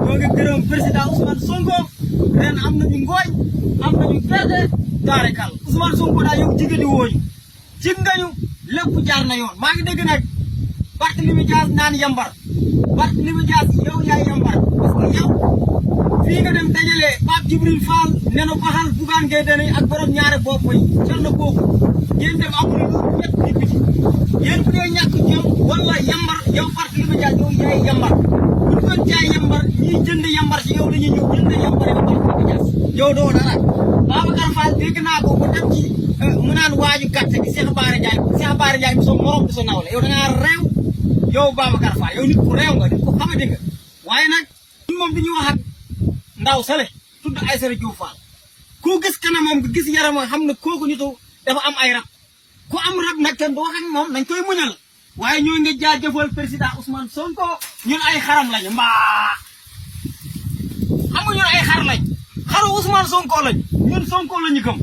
ñoo ngi gërëm président Ousmane Sonko ren am nañu ngooñ am nañu gerte daarekal Ousmane Sonko daa yow jigéen ñi wooñu jig ngañu lépp jaar na yoon maa ngi dégg nag Barthélémy Dias naan yambar Barthélémy Dias yow yaay yambar parce que yow fii nga dem dajale Pape Djibril Fall neno baxal Bougane Gueye Dany ak borom ñaare bopp yi cal na boobu ngeen dem amul lu ñett nit biti yéen bu dee ñàkk jom wala yambar yow Barthélémy Dias yow yaay yambar bu doon jaay yambar ñiy jënd yambar ci yow la ñuy ñëw jënd yambar yow Barthélémy Dias yow doo dara Babacar Fall dégg naa ko bu dem ci mu naan waaju gàtte gi Cheikh Bara Ndiaye bi soo morom bi soo nawle yow da ngaa réew yow Babacar Fall yow nit ku réew nga nit ku xamante nga waaye nag ñun moom dañuy wax ak ndaw sale tudd Aïssata Diop Fall ku gis kanamam nga gis yaramam xam ne kooku nitu dafa am ay rab ku am rab nag kenn du wax ak moom nañ koy muñal waaye ñoo ngi jaajëfal président Ousmane Sonko ñun ay xaram lañu mbaa xam nga ñun ay xar lañ xaru Ousmane Sonko lañ ñun Sonko lañu gëm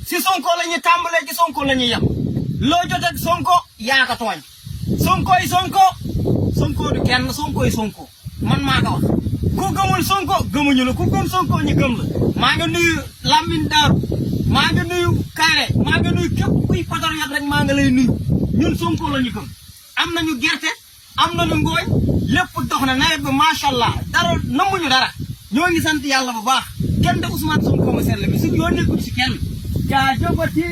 si Sonko lañu tàmbalee ci Sonko lañu yem loo jot ak Sonko yaa ko tooñ Sonko yi Sonko du kenn Sonko yi Sonko man maa ko wax ku gëmul Sonko gëmuñu la ku gëm Sonko ñu gëm la maa nga nuyu Lamine Darou maa nga nuyu Kaare maa nga nuyu képp kuy patriote rek maa nga lay nuyu ñun Sonko la ñu gëm am nañu gerte am nañu ngooñ lépp dox na nawet bi macha allah dara namuñu dara ñoo ngi sant yàlla bu baax kenn de Ousmane Sonko ma seetlu bi su ñoo nekkul si kenn jaajëfati